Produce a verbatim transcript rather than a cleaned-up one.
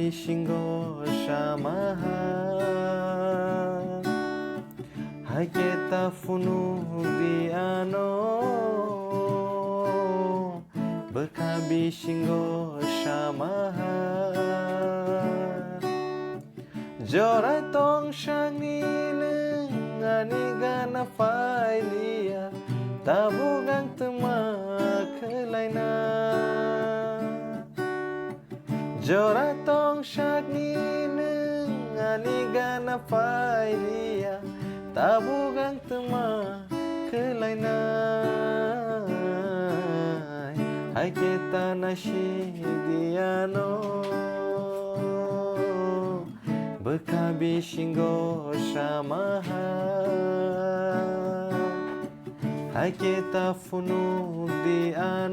bisingo samaha, haikhe ta phunukdi ano. Bwkha bisingo samaha, jora tongsakni nwng ani gana phailiya, tabuk ang twma khwlaina. Jora tongsakni nwng ani gana phailiya, tabuk ang twma khwlainai. Haikhe ta naisidi ano, bwkha bisingo samaha. Haikhe ta phunukdi ano.